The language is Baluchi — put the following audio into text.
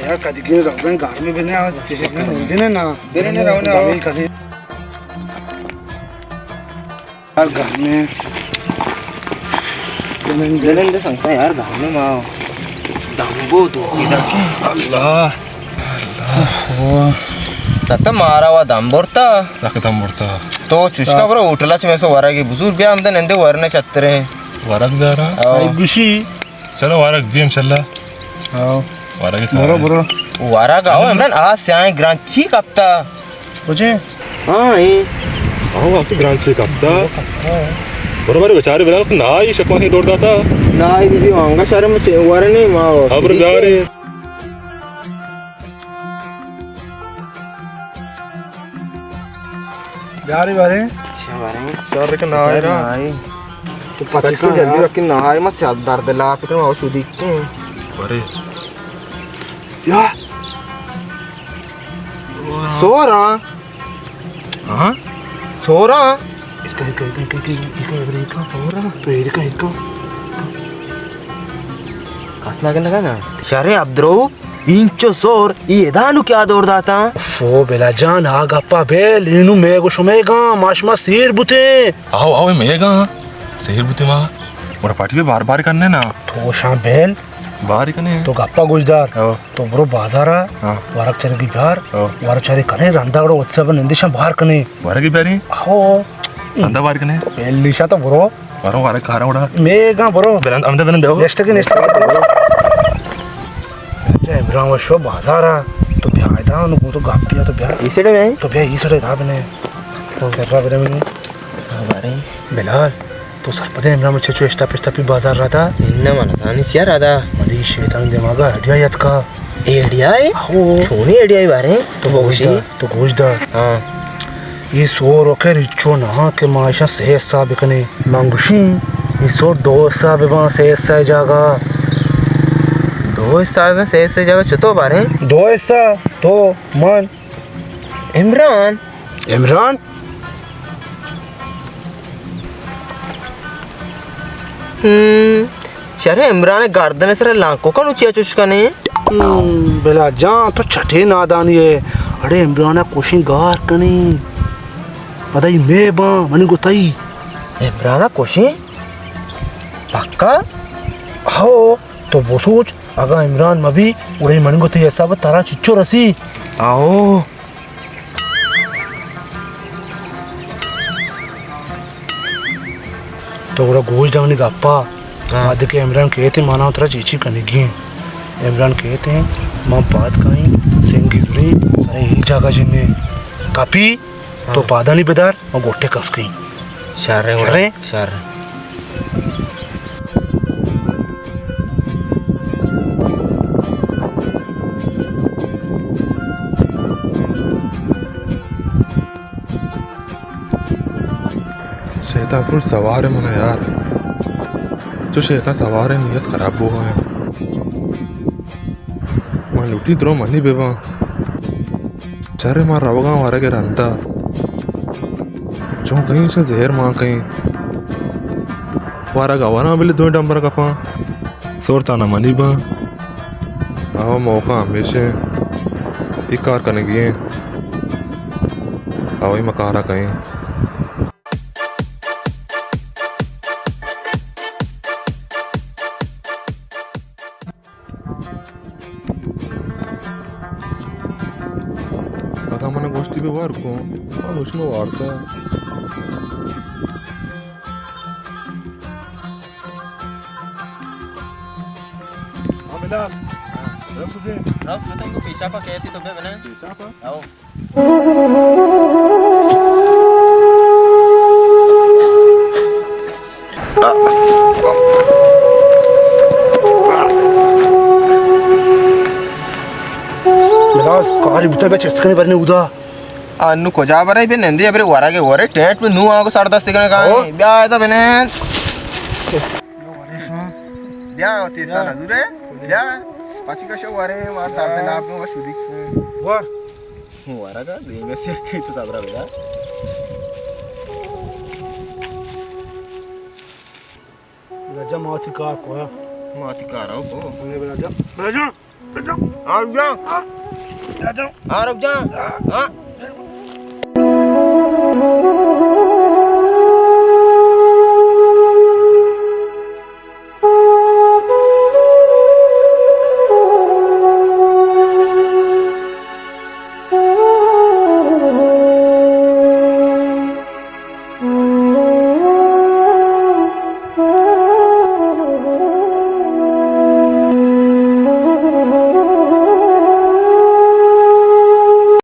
یار، کدی گیر رہو، گرمی بنے آ، چیزیں نہ دینے نا۔ دینے نہ رہو نا۔ دمے کدی۔ یار، گرمی۔ دلن دے سنگتا یار، گرمی ما۔ دمبو دو۔ اللہ۔ اللہ۔ ستا مارا وا دم برتا۔ سخت دم برتا۔ تو چشکا برو ہوٹلا چ میں سو ورگی بزور بیا ہم دن اندے ورنے چترے۔ ورگ دارا۔ آؤ۔ سعید گوشی۔ چلو، ورگ بی انشاءاللہ۔ ہاں۔ ورگ کھا برو، رہے۔ برو۔ ورگ آؤ، عمران، آ سیاہیں گران چی کپتا؟ بجے؟ ہاں، اے۔ آؤ، آپ کی گران چی کپتا؟ برو، برو، بیچارے بلال، نہ آئی شکوہ ہی دور داتا۔ نہ آئی بی بی وانگا شارے مچے ورنے ما۔ ہاں، برو، بیارے۔ بیاری بارے۔ اچھا بارے۔ چار رکھ نہ آئے نا۔ نہ آئے۔ تو پچیس کو جلدی رکھ نہ آئے، مت سیاد درد لا پکڑ ما شودی کے۔ بارے۔ یا۔ سورا۔ ہاں؟ سورا۔ اس کا، اس کا، اس کا، اس کا، اس کا، اس کا، سورا۔ تو یہ کا، اس کا۔ کس نہ کرنے کا نا۔ شارے عبدالرؤف۔ اینچو سور، ای ادا نو کیا دور داتا؟ فو بلا جان، آ گپا بیل، اینو میگ و شمیگاں، ما شما سیر بوتیں۔ آو، آو، میگاں، سیر بوتیں ما۔ گڑا پارٹی بے بار بار کرنے نا۔ تو شاں بیل۔ بار کنے۔ تو گپا گوش دار۔ آو۔ تو برو بازارا، ہاں۔ ورگ چرگی بیار، ہاں۔ ورگ چرگی کنے، رندا گڑا واتساپ نندشاں بار کنے۔ ورگی بیاری؟ آو۔ رندا بار کنے۔ تو بیل لیشا تو برو۔ ورو ورگ کارا وڑا۔ میگاں برو۔ بلند، امدہ بلند دو۔ نشتگی، نشتگی۔ اچھا، عمران وشو بازارا۔ تو بیا ادا، نو تو گپ بیا، تو بیا۔ ای سڑے میں؟ تو بیا، ای سڑے دا بنے۔ تو کرا بنے منو۔ ہاں، بارے۔ بلال، تو سرپدے عمران چچو اشتا پشتا پی بازار رادا؟ نہ من، دانی چیا رادا؟ منی شیطان دماغا آئیڈیا یتکا۔ اے آئیڈیا ہے؟ ہو۔ چونی آئیڈیا ہے بارے؟ تو بگوشی۔ تو گوش دار۔ ہاں۔ اے سور و خیر ہچو نہ کہ ما ایشاں سہ حصہ بکنیں۔ من گوشیں، اے سور دو حصہ بباں، سہ حصہ جاگہ۔ دو حصہ بباں، سہ حصہ جاگہ چتو باریں؟ دو حصہ، تو، من۔ عمران۔ عمران؟ ہم، شر عمران گردن سر لانکو کنو چیا چوش کنے؟ ہم، بلا جان تو چٹے نادانی ہے۔ اڑے عمران کوشیں گار کنی۔ پدا ای مے باں، منی گو تئی۔ عمران کوشیں؟ پکا؟ ہو، تو بسوچ، اگاں عمران مبی، اڑے منی گو تئی حساب ترا چچو رسی؟ آہو۔ تو گڑا گوش دے منی گپا۔ ہاں۔ وہدے کہ عمران کیت، مانا ترا چی چی کنگی ہیں۔ عمران کیت، من پاد کائیں، سنگی زوریں، سرے ای جاگہ جنیں۔ کپی؟ تو ہاں۔ پادانی بدار، من گوٹے کس کئیں۔ شر ایں گڑا۔ شر ایں؟ شر۔ شیطان پور سوار منا یار۔ چو شیطان سوار نیت خراب بوگا ہیں۔ من لوٹی درو منی بباں۔ شر، ما روگاں ورگ ء رندا۔ چون کئیں ایشاں زہر مان کئیں۔ ورگ ء وراں بلے دوئیں ڈمبر کپاں۔ سورتانا منی باں۔ آہو موقع ہمیش ایں۔ اے کار کنگی ایں۔ آہو اے مکارا کئیں۔ پدا من گوشتی بہ وار کن، من گوشت من وارتا۔ ہاں بلال، رب تجھے۔ رب تجھے تو پیشہ پا کہتی تو بے بنا۔ پیشہ پا؟ آؤ۔ بلاس، کاری بوتا بے چست کنے برنے اودا۔ انو کجا برے بے نندے ابرے ورگے ورے ٹیٹ پہ نو آگو سردست کنے کائیں۔ او۔ بیا ایدا بنند۔ بیا تیسا نزورے۔ بیا۔ پچی کشو ورے، وار درد لاپ نو شودی۔ ور۔ ورگا دیم ء سیاہ کئی تو صبر بدا۔ راجا ماتی کار کو۔ ماتی کار ہو کو۔ ہمیں راجا۔ راجا۔ ہاں، رک جان۔ ہاں، رک جان۔ ہاں۔